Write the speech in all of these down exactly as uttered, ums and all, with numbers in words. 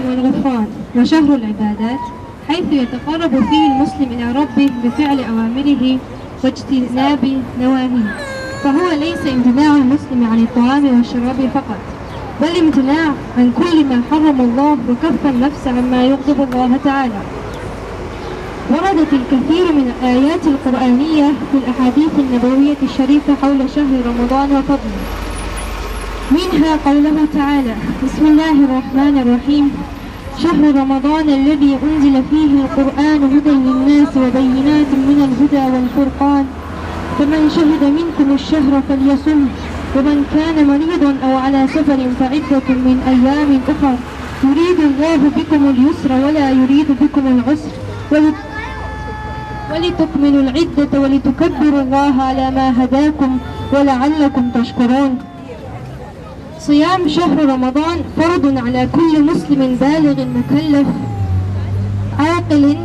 والغفران، وشهر العبادات، حيث يتقرب فيه المسلم إلى ربه بفعل أوامره واجتناب نواهيه، فهو ليس امتناع المسلم عن الطعام والشراب فقط، بل امتناع عن كل ما حرم الله وكف النفس عما يغضب الله تعالى. وردت الكثير من الآيات القرآنية في الأحاديث النبوية الشريفة حول شهر رمضان وفضله، منها قوله تعالى: بسم الله الرحمن الرحيم. شهر رمضان الذي أنزل فيه القرآن هدى للناس وبينات من الهدى والفرقان، فمن شهد منكم الشهر فليصمه، ومن كان مريضا أو على سفر فعدة من أيام أخر، يريد الله بكم اليسر ولا يريد بكم العسر، ولت-، ولتكملوا العدة ولتكبروا الله على ما هداكم ولعلكم تشكرون. صيام شهر رمضان فرض على كل مسلم بالغ مكلف عاقل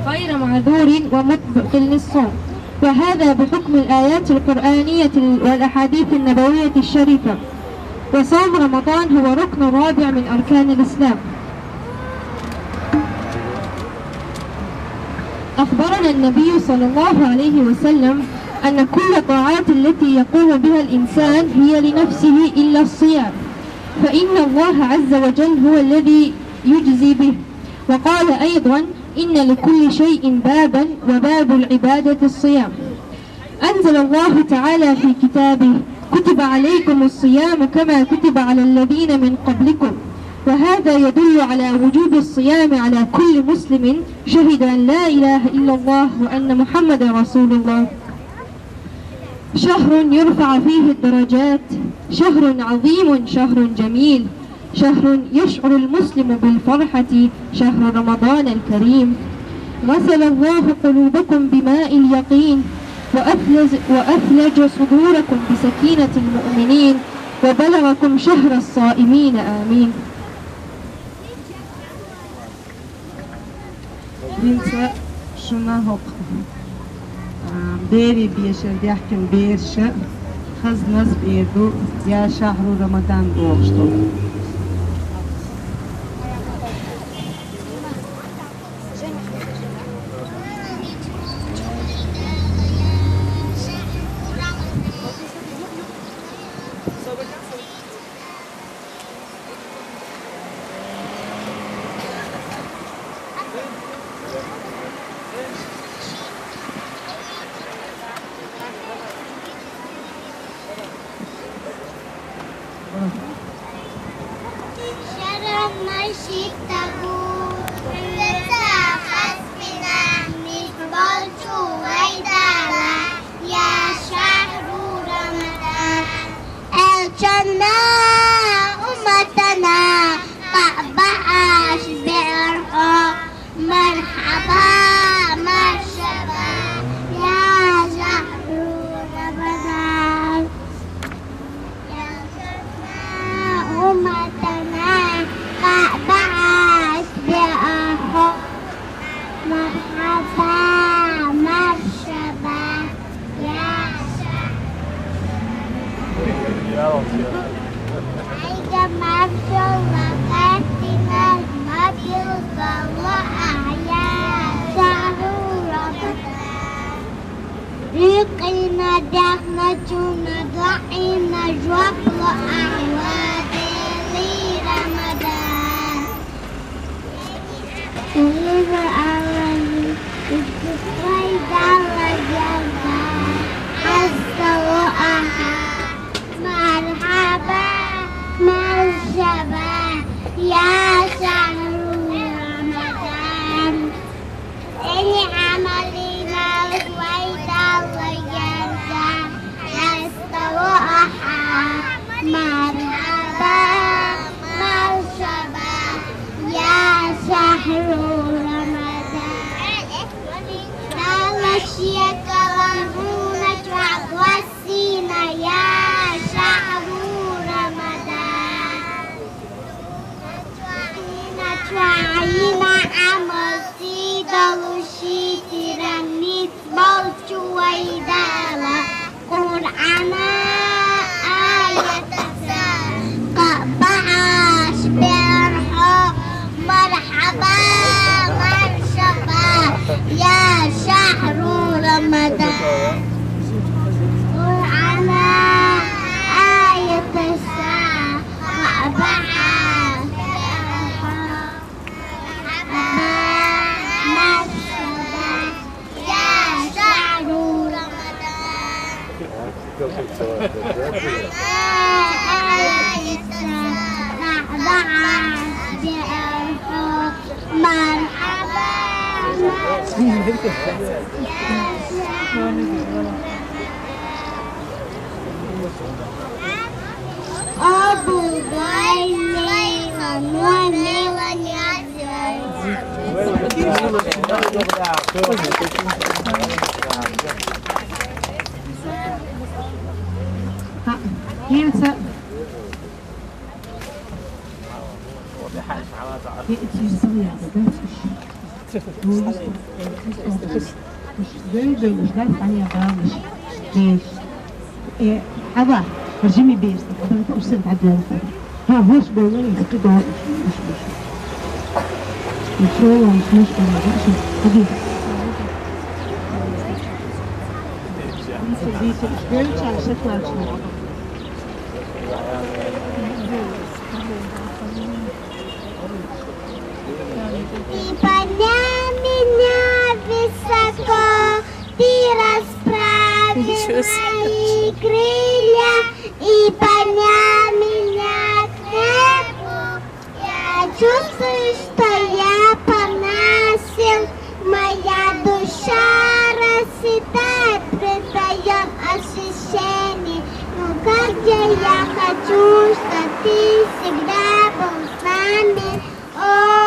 غير معذور ومطبق للصوم، وهذا بحكم الآيات القرآنية والأحاديث النبوية الشريفة. وصوم رمضان هو ركن رابع من أركان الإسلام. أخبرنا النبي صلى الله عليه وسلم أن كل الطاعات التي يقوم بها الإنسان هي لنفسه إلا الصيام، فإن الله عز وجل هو الذي يجزي به. وقال أيضا: إن لكل شيء بابا، وباب العبادة الصيام. أنزل الله تعالى في كتابه: كتب عليكم الصيام كما كتب على الذين من قبلكم، وهذا يدل على وجوب الصيام على كل مسلم شهد أن لا إله إلا الله وأن محمدا رسول الله. شهر يرفع فيه الدرجات، شهر عظيم، شهر جميل، شهر يشعر المسلم بالفرحة، شهر رمضان الكريم. غسل الله قلوبكم بماء اليقين، وأثلج، وأثلج صدوركم بسكينة المؤمنين، وبلغكم شهر الصائمين. آمين. Инца шуна хӀокху, а, берийн бешара даьхкина бераш хаза назам эр ду, я шахьру Рамадан бохуш долу. شرم مشيتكم، بتساخس بنا، مش بلشو ويدالا، يا شهر رمضان. Элчанна умматана къа бахьаш беархьо, мархьаба, маршаба, я шахьру Рамадан. Элчанна умматана къа бахьаш беархьо, мархьаба, маршаба. Айда маршалла къаьстина, мабилгалла ахьа, я шахьру Рамадан. Рикъина даьхначунна доӀина жоп ло ахьа, ва Дела Рамадан. Вайдалла герга хьастало ахьа. Мархьаба, маршаба, я шахьру Рамадан. Эни Ӏамалина вайдалла герга хьастало ахьа. Мархьаба, маршаба, я шахьру Рамадан. Дала шен каламуна чохь боссийна, я шахьру Рамадан. Чохь йина, чохь йина Ӏамал сий долуш, шитира ницкъ болчу вайдала. Къуръана аятаца къа бахьаш бер хьо, Ramadan. Qur'an ayat مرحبا. Abu Dhabi, Leila, Noa, Leila, Niazi. Ава, режими берс, ава, курсен тадиан. Ва, ваш бэлэн, хати да, иш, иш, иш. Иш, иш, иш, иш, хати. Иш, иш, иш, иш, иш. И поднял меня высоко, ты расправил мои крылья и поднял меня к небу. Я чувствую, что я понасил, моя душа расцветает при твоем освещении. Ну как же я хочу, что ты всегда был с нами, о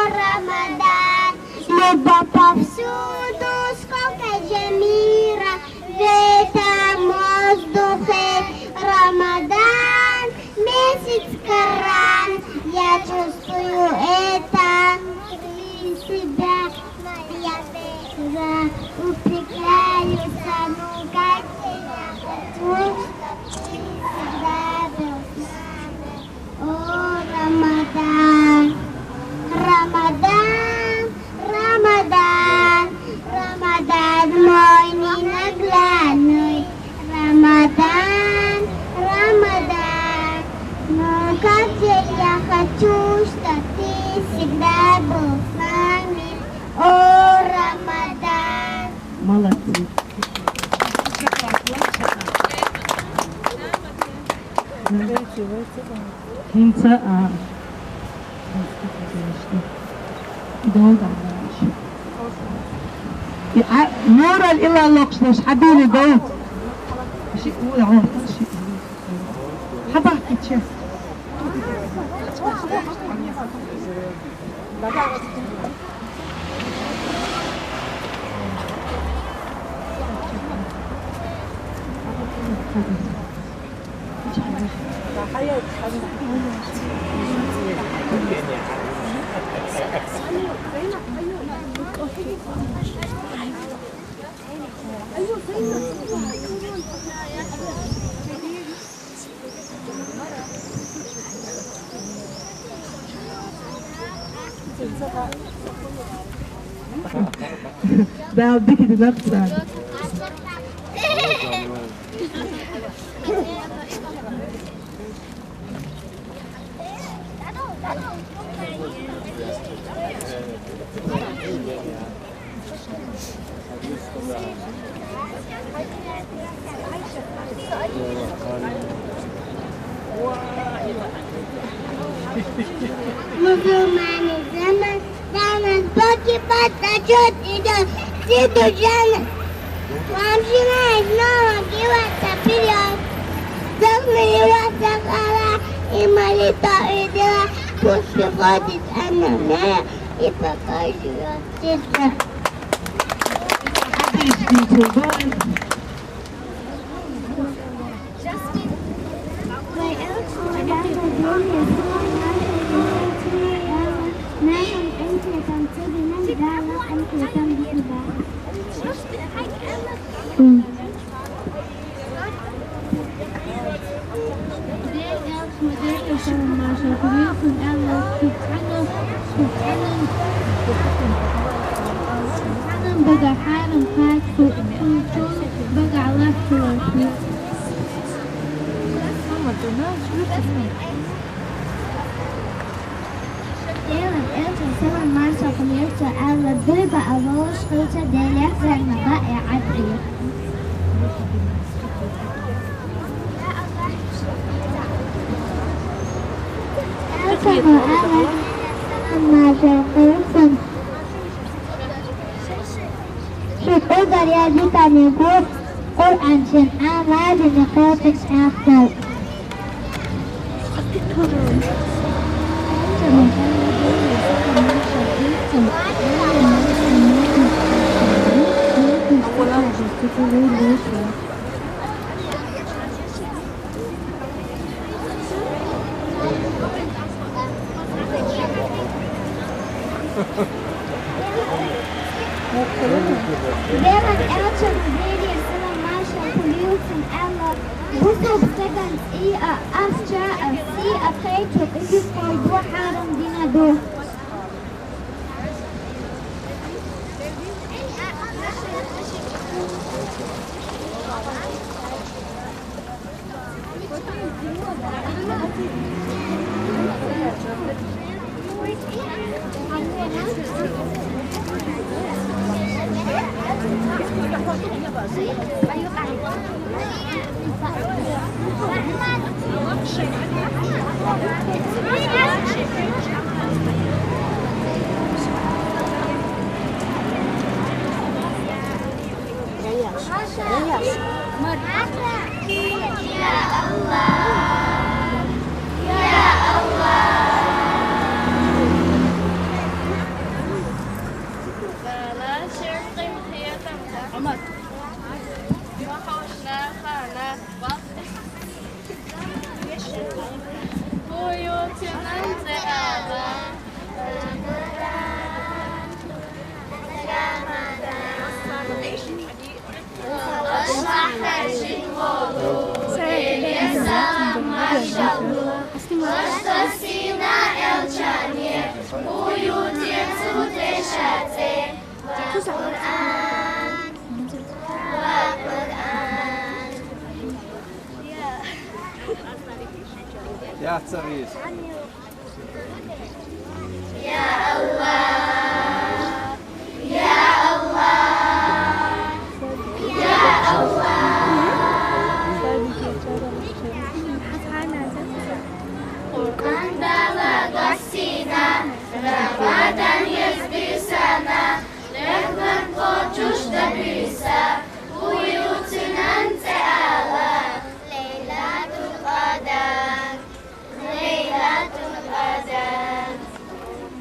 Рамадан. Любовь повсюду, сколько же мира в этом воздухе. Рамадан, месяц Коран, я чувствую это. Внутри себя моя вера, укрепляю саму, как я хочу, чтоб ты всегда был с нами. О, Рамадан, Рамадан, Рамадан, Рамадан, мой ненаглядный. Рамадан, Рамадан, ну как же я хочу, чтоб ты всегда был с нами, о, Рамадан. Молодцы. Хинца, а, Дон Дон. И, а, мораль ила локшлаш, хабили дон. Ши, у, а, ши. Хаба киче. Да, бики динар. Мусульманизм. Данас боки под зачет идёт. Сиду Джанна. Вам жена из нового гиваться вперёд. Зовны его Сахара и молитва и дела. Пусть приходит она моя и покажет сердце. Дела элчан салам маршал хьулийла цо аьлла, дуй баа волуш хилча, Делех зӀамига баа и Ӏадбе. Элчано аьлла, салам маршал хилда цунна. Ши кӀудал яздитаниг ву Къуръан шен Ӏамадина кхелхина хьаькъал. Делан элчано, Делера салам маршал хьулийла цунна, аьлла, бусалба стагана цӀий а, ахча а, сий а кхайкар уггар хьарам дина ду. Къуръан Дала доссийна, Рамадан еза бийсана, лехна кхочуш дан бийса, уйу цуьнан цӀе ала, Лейлатул Къадар, Лейлатул Къадар.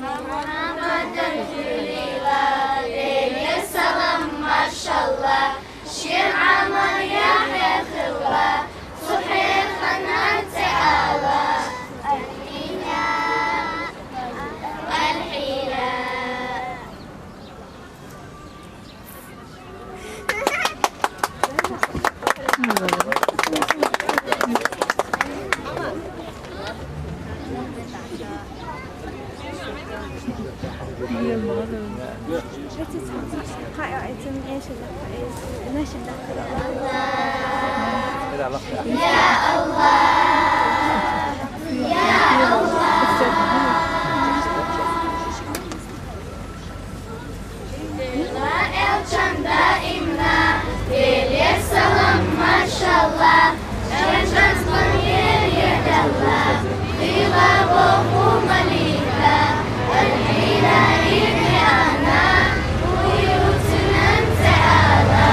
Мухьаммадан хьулийла, Деле салам маршалла, шен Ӏамал яхье хилла, цу хьеханан цӀе ала, Алхьина, Алхьина. Элчан даимна, Деле салам маршалла, элчан къамел ядалла, дила воху малика, Алхьина ибни Ана, уйу цуьнан цӀе ала.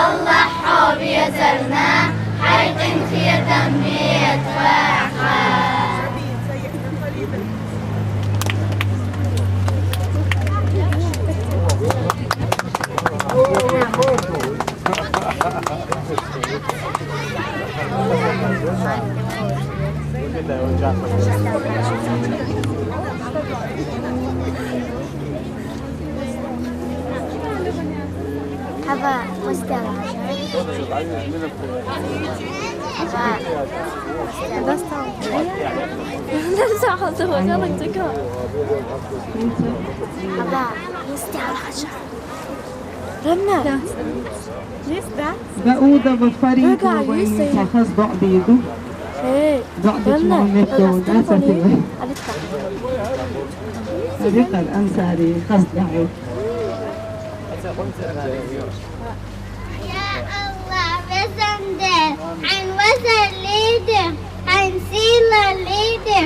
Аллахь, хьо везарна, хьай къинхетам бе тӀехьа. Хьаба, мустала. Хьаба. Достал. Достал, ты хотела, ты кого? Хьаба, мустала. Рамна. Да. Здесь, да? Дауда ва Фарид ва Ваин ца хас дуӀа дийду. Эй, ДуӀа дича Рамна, Мухаммед Дауда, Дауда, Сафина. Алита. Тариқ аль-Ансари хас дуӀа. Я Аллахь, везан Дела, хьайн везаллиди, хьайн сийлаллиди,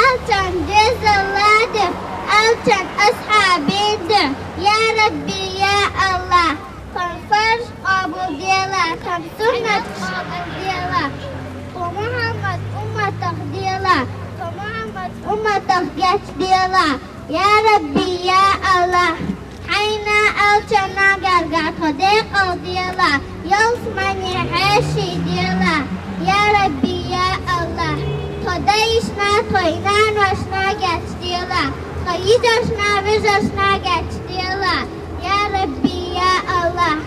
элчан доьзаллиди, элчан асхьабиди. Я Рабби, я Аллахь, тхан фарз къоабалделахь, тхан суннат къоабалделахь, тхо Мухьаммад умматах делахь, тхо Мухьаммад умматах гечделахь. Я Рабби, я Аллахь, хьайна элчана гарга тхо декъалделахь, ялсмани хьерчаделахь. Я Рабби, я Аллахь, тхо дайшна, тхо наношна гечделахь, тхо йижаршна, вежаршна гечделахь. Я Рабби, я Аллахь,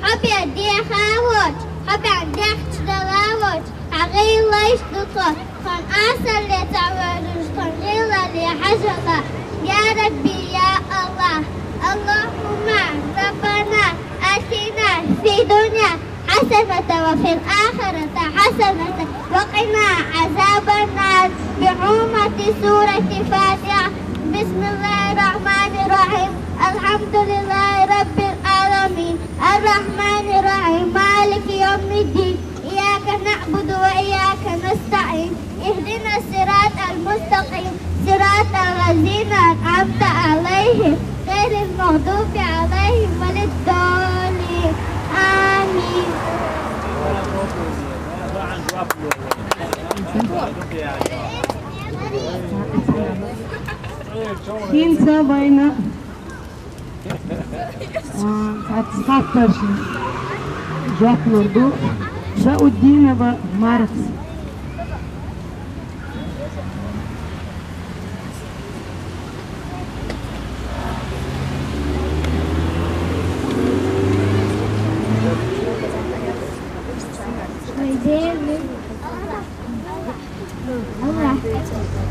хьо бен деха воацаш, хьо бен дехча дала воацаш, хьа гӀийла лайш ду тхо, тхан Ӏасалле ца вараш, тхан гӀийлалле хьажала. Я Рабби, я Аллахь, اللهم ربنا آتنا في الدنيا حسنة وفي الآخرة حسنة وقنا عذاب النار. بحرمة سورة الفاتحة. بسم الله الرحمن الرحيم. الحمد لله رب العالمين. الرحمن الرحيم. مالك يوم الدين. إياك نعبد وإياك نستعين. اهدنا الصراط المستقيم. صراط الذين أنعمت عليهم غير المغضوب عليهم ولا الضالين. آمين. ХӀинца вайна, а, цхьацца хаттаршна жоп лур ду Сауддинова Марфас. Вай Дела, Аллахь,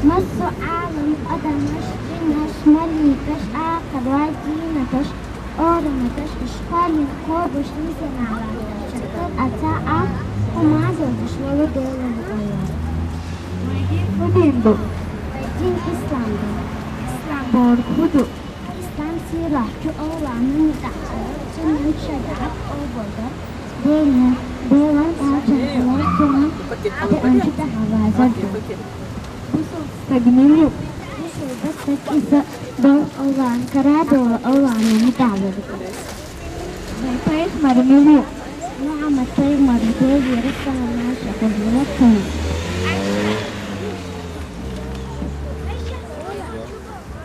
массо а Ӏалама адамаш, жинаш, малейкаш, акхарой, дийнаташ, ораматаш, ишколе кхобуш, нисанала, а цаӀ а хӀама дезаш вола Дела ва Аллахь. Вай дин фу дин ду? Вай дин ислам ду. Ислам бохург фу ду? Ислам сийлахьчу Аллахьа муьтӀахь хила, цуьнан шариӀат къобалдар, Делан, Делан элчан хилар, цунна деанчу тӀехьа вазар ду. Бусалба стаг мила ю? Бусалба стаг иза долу Аллахьан кара долу, Аллахьана муьтӀахь верг. Вай пайхамар мила ю? Мухьаммад пайхамар, Делера салам-маршо хуьлда цунна.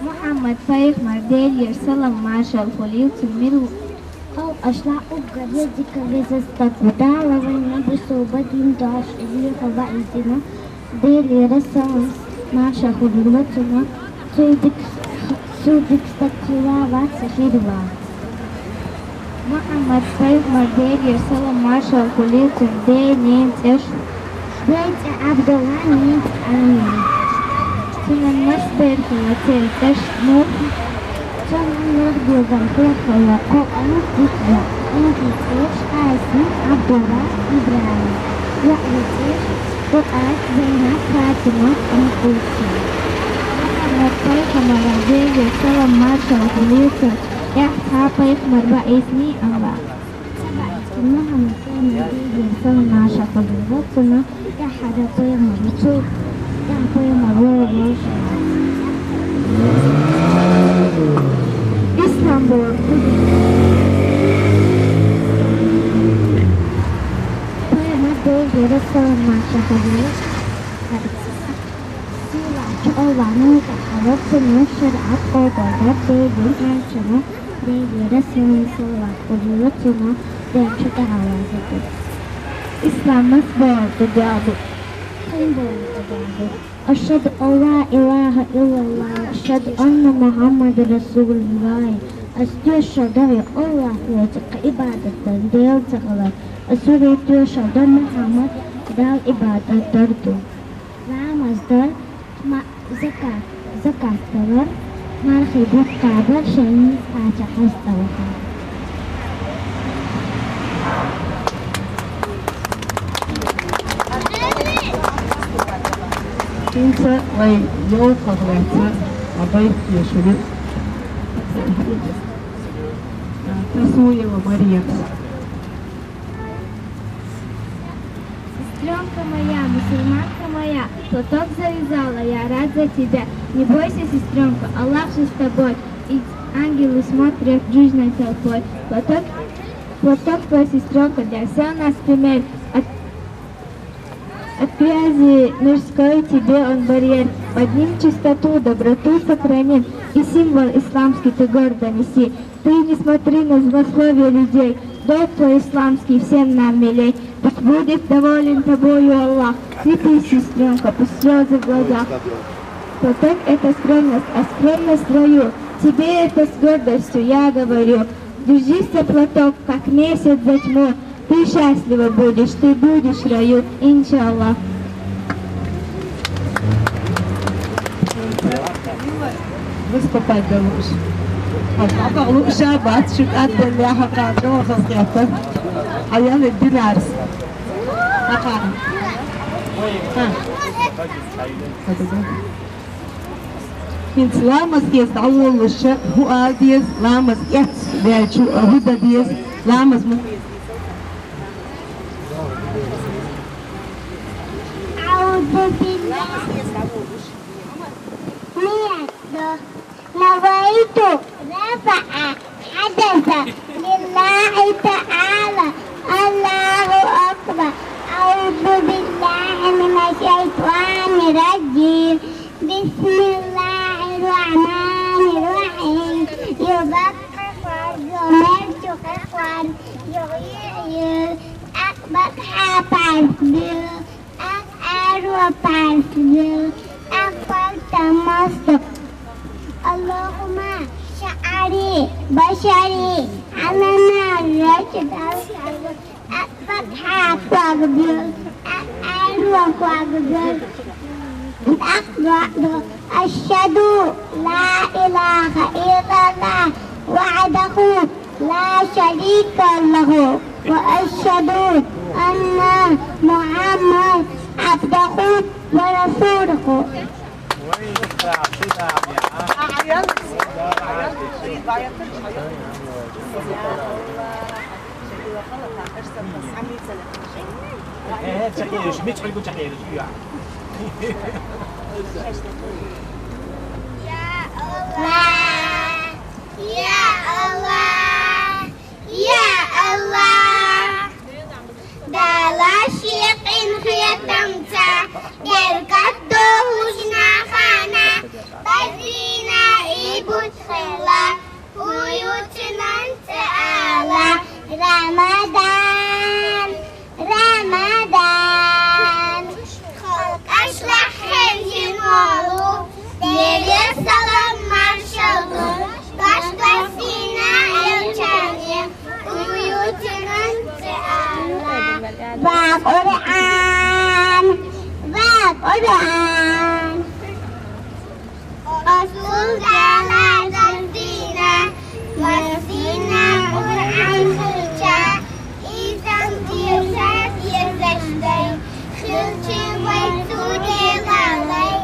Мухьаммад пайхамар, Делера салам-маршалла хуьлийла цунна, мила ву? Халкъашна уггаре дика веза стаг ву, Дала вайна бусалба дин дош леха ваийтина, Делера салам-маршалла хуьлийла цунна, цул дика, цул дика стаг хилла вац, хир вац. Мухьаммад пайхамар, Делера салам-маршалла хуьлийла цунна, ден-ненан цӀераш: ден цӀе Ӏабдулла, ненан цӀе Амина. Цуьнан массаьрга хилла церан цӀераш муха? Цуьнан нах дезам хӀокхуьнга кхо къам дика ду. Ненан цӀераш Къасим, Ӏабдулла, ИбрахӀим. ЙоӀан цӀераш Рукъат, Зайнаб, Фатима, Умму Кулсум. Мухьаммад пайхамарна, Делера салам-маршалла хуьлийла цунна, тӀаьхьа цхьа а пайхамар ваийтиний Аллахьа? Ца ваийтина. Мухьаммад пайхамар, Делера салам-маршалла хуьлийла цунна, тӀаьххьара пайхамар ву, цул тӀаьхьа пайхамар ву вовшах. Ислам бохург фу ду? Салам, маша хабар. Сийлахьчу Аллахьан тӀехьа вацара, шариат къоабалдар Делан элчано, Делера расулна салават хилда цунна, Делан тӀехьа вацара. Ислам мас баьлла ду? Хин баьлла ду. أشهد أن لا إله إلا الله وأشهد أن محمدا رسول الله. Аз тоьшалла ду Аллахь воацача Ӏибадат дар Дела ца хилар. Аз тоьшалла ду Мухьаммад Дала Ӏибадат дар ду. Ламаз дар, ма-, закат, закат далар, мархий бутт кхабар, шоайла кхача хьаста вахар. ХӀинца вай ёлхах лаьцна а байт тешар ю Тасуева Марема. Сестрёнка моя, мусульманка моя, платок завязала, я рад за тебя. Не бойся, сестрёнка, Аллах же с тобой. И ангелы смотрят дружной толпой. Платок, платок твой, сестрёнка, для всех нас пример. От, от грязи мирской тебе он барьер. Подним чистоту, доброту сохраним. И символ исламский ты гордо неси. Ты не смотри на злословие людей, долг твой исламский всем нам велеть. Пусть будет доволен тобою Аллах, цвети, сестрёнка, пусть слёзы в глазах. Платок — это скромность, а скромность свою тебе это с гордостью я говорю. Держись за платок, как месяц за тьму, ты счастлива будешь, ты будешь в раю, иншаллах. Выступать далуш. Хьалха лууш а бац, шуьга атта делла хьалха дохазгӀетта. Хьаяла динарс. Хьалха. Ха. ХӀинца ламаз эца дӀаволлуш хӀу ала деза, ламаз эцваьлча хӀу дан деза, ламаз ма أعوذ بالله. نية. نويت رفع حدث لله تعالى. الله أكبر. أعوذ بالله من الشيطان الرجيم. بسم الله الرحمن الرحيم. يبقى الزمر تقصر. يغير أكبر حفظ. أسأل وفرس. أكبر تمسك. اللهم شعري بشري على نار رشد. الفتحة تقدر، الألف تقدر، الأخضر. أشهد لا إله إلا الله وحده لا شريك له، وأشهد أن محمد عبده ورسوله. يا الله، يا الله، يا الله. Дала ший къинхетамца беркат дохуш нахана, базина и бутхела, уютинанца ала. Рамадан, Рамадан, халкъаш лаххӀер гьималу, Деле салам маршаллу, башка сина элчане, уютинанца ала. Ва Къуръан, ва Къуръан. Расул Дала зардина, васина Къуръан хилча, изан дирса дезашдай, хилчи вай цу Делалай.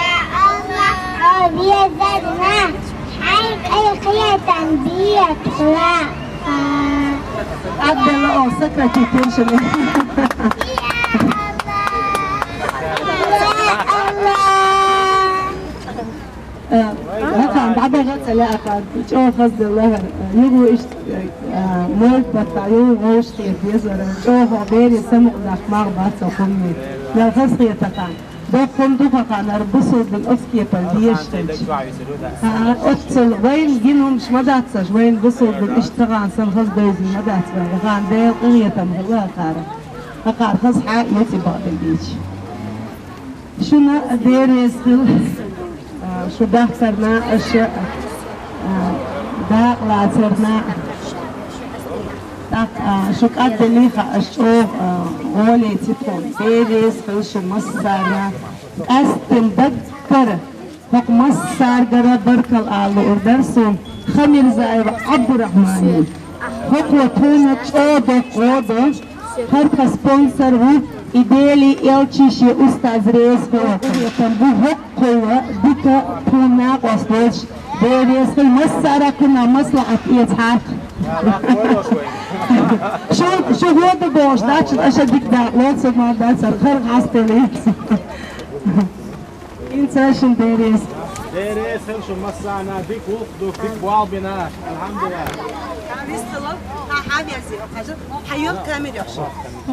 Я Аллах, хьо везарна, хьай къайгъи танбият хила. Абдалла, о, сократить, теншин. Я Аллах, я Аллах. Э, Макан, Бага ца лаьа кхаьда, чӀоагӀа хаза делахьара. Юха иштта, а, мойт баттахь, юха вовшахкхета дезара. ЧӀоагӀа берий самукъадаккха магӀа бац хӀуманаш. Нах хазахета кхаьда. Доккха хӀума ду хьан кхаьнар бусулба дин оцу кепара дезаш хилча. ХӀаъ, оццул вайна гина хӀумаш ма дац уж, вайна бусулба дин иштта тахана санна хаза девзина ма дац вайна. Кхана Делан къинхетам хилла хьан кхара. Хьан кхара хаза хьа а эций бакъдерг дийцича. Шуна Дела реза хила, а, шу дахтарна аша, а, дакъа лацарна, тӀаккха, а, шу кӀаддаллий хьа аша чӀогӀа, а, гӀоле циткъом. Дела реза хила шу массарна. Къаьсттина даггара, хӀокху массаргара баркалла ала луур дара суна Хамирзаев Ӏабдурахьмане. ХӀокхо тхуна чӀогӀа доккха гӀо до. ХӀара тхан спонсор ву, и Делий элчий шен устаз реза хуьлда. Къинхетам бу хӀокхул дика тхуна накъост волчу. Дела реза хила массара а кхунах маслаӀат эца хьарча. Шу, шу хӀода бохуш дац, аша дика дакъа лоцу ма дац, хӀара хьастина иза. ХӀинца шуна Дела реза. Дела реза хила шу массарна, дика гӀуллакх ду, дика болх бина, алхьамдулиллахӀ. Вистхила, хьан хьан вязи, хьажа, хьайо камер йохуш.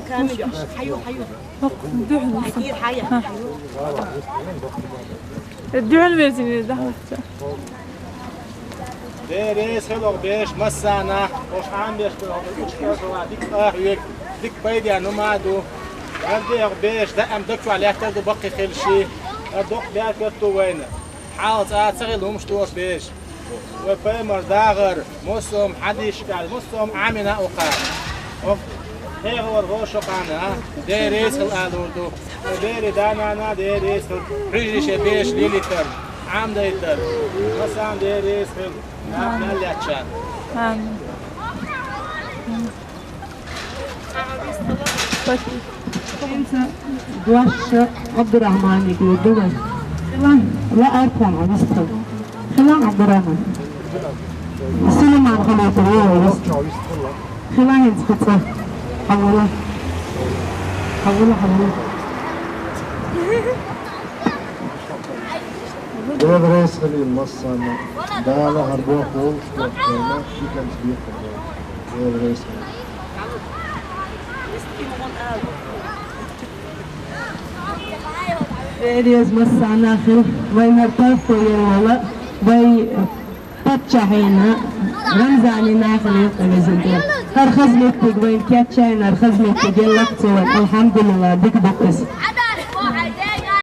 Камер йохуш, хьайо, хьайо. Дуьхьал ву. Хьайо, хьайо. Дуьхьал верзина, да, хьаца. Дела реза хила хӀокху бераш массарна, хӀокху Ӏамбеш хила хӀокху учкъа хила дика къахьоьгу, дика пайденна хӀума ду. Гардехьа бераш даим даг чохь лаьттар ду баккхий хила ши. Ара доккха беркат ду вайна. Хьалха цкъа а ца хилла хӀумаш ду хӀокху бераш. Вай пайхамар дагӀар, массо а хьадисашкахь, массо а Ӏамина а укхара. ХӀокху хьехавар гӀо шо кхана, а? Дела реза хила алур ду. Дера да-нана, Дела реза хила. Хьуьжа шен бераш лелийтар, Ӏамдайтар. Массарна Дела реза хила. Амин. Амин. ХӀинца дош Ӏабдурахьмане лур ду вай. Хила, лаьара тхуна вистхила. Хила Ӏабдурахьман. Сулайман халойтур ву вай вистхила. Хила хӀинца кхин цкъа. Хьавола. Хьавола, хьавола. Дела реза хилийла массарна. Дала хӀара боху волуш боху, диканца бехар боху. Дела реза хилийла. Дела реза массарна хила, вайн хӀара паргӀато елла вай паччахьна, Рамзанна хила везан Дела. ХӀара хаза меттиг вайна кечйина, хӀара хаза меттиг елла-кх цо вайна, алхьамдулиллахӀ, дика ду иза.